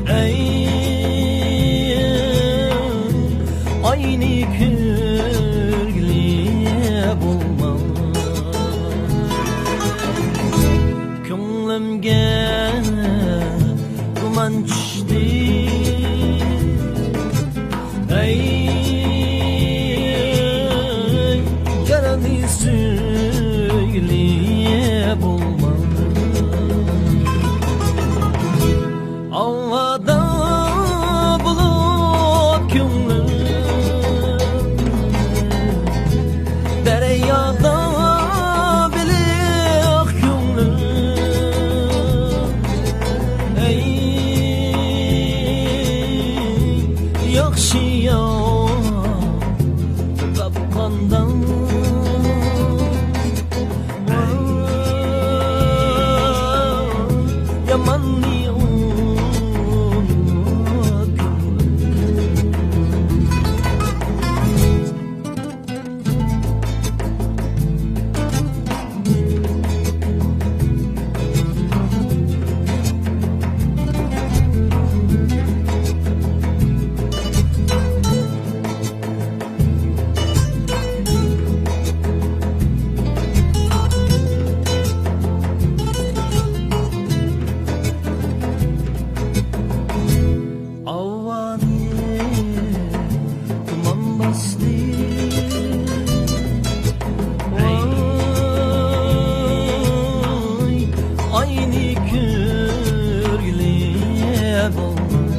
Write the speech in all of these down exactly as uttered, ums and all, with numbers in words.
ئەي، ئاينى كۆرگىلى بولماي، كۆڭلۈمگە گۇمان چۈشتى. ئەي، يارنى سۆيگىلى بولماي، ئاۋارە بولۇپ كۆڭلۈم، دەريادا بېلىق كۆڭلۈم. ئەي، ياخشى يار تاپقاندا، ياماننى ئۇنتۇپ. ئاۋارە تۇمان باستى. ۋاي، ئاينى كۆرگىلى بولماي،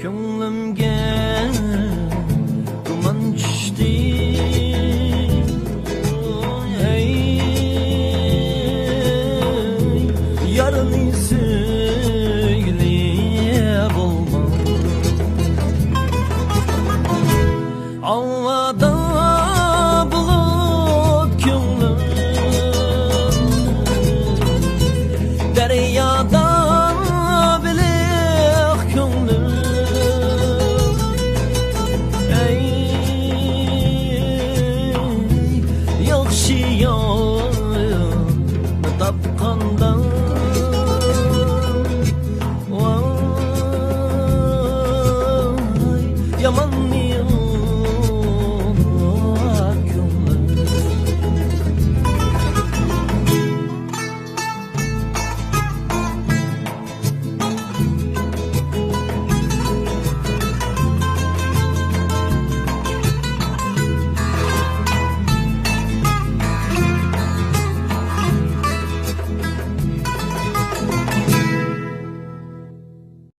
كۆڭلۈمگە گۇمان چۈشتى. ئەي، يارنى سۆيگىلى بولماي، ئاۋارە بولۇپ كۆڭلۈم، دەريادا بېلىق كۆڭلۈم. ئەي، ياخشى يارنى تاپقاندا، ۋاي، يامان